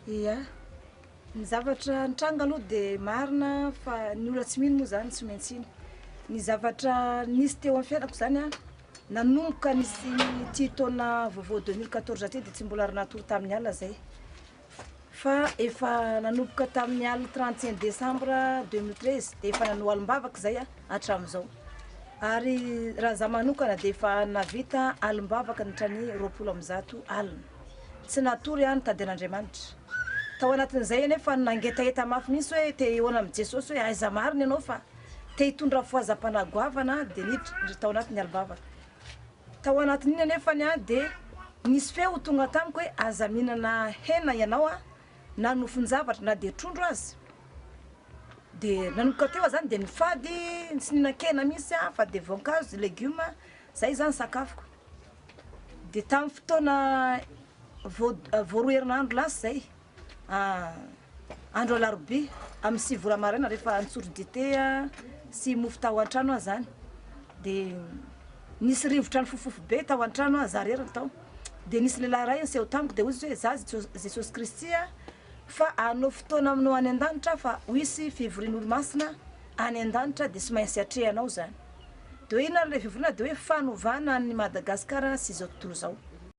Ia. Ny zavatra nitranga aloha dia marina fa ny olona tsy mino moa izany tsy maintsy hino. Ny zavatra nisy teo amin'ny fiainako izany an, nanomboka nisy ity taona vaovao 2014 ity dia tsy mbola ary natory tamin'ny alina izay. Fa efa nanomboka tamin'ny alin'ny 31 décembre 2013 dia efa nanao alim-bavaka izay hatramin'izao. Ary raha za manokana dia efa nahavita alim-bavaka nandritra ny 120 alina. Tsy natory aho nitady an'Andriamanitra. Tao anatin'izay anefa nangetaheta mafy mihitsy hoe te hihaona amin'i Jesosy hoe aiza marina ianao fa te hitondra fifohazam-panahy goavana aho dia niditra tao anatin'ny alim-bavaka. Tao anatin'iny anefa ny ahy dia nisy feo tonga tamiko hoe aza mihinana hena ianao na nofon-javatra na dia trondro aza. Dia nanomboka teo aho zany dia nifady tsy nihinan-kena mihitsy aho fa dia voankazo, legioma, zay zany sakafoko. Dia tamin'ny fotoana vao vao roa herinandro lasa izay, andro alarobia amin'ny 9 ora maraina rehefa nitsotro dite sy mofo tao an-trano aho izany, dia nisy rivotra nifofofofo be tao an-trano aho, za irery no tao, dia nisy lehilahy iray niseho tamiko dia hoy izy hoe za Jesosy Kristy fa hanao fotoana aminao any an-danitra aho fa ho hisy fivorian'olomasina any an-danitra dia tsy maintsy atrehanao izany. Dia hoe inona ary ilay fivoriana? Dia hoe fanovana an'i Madagasikara sy izao tontolo izao.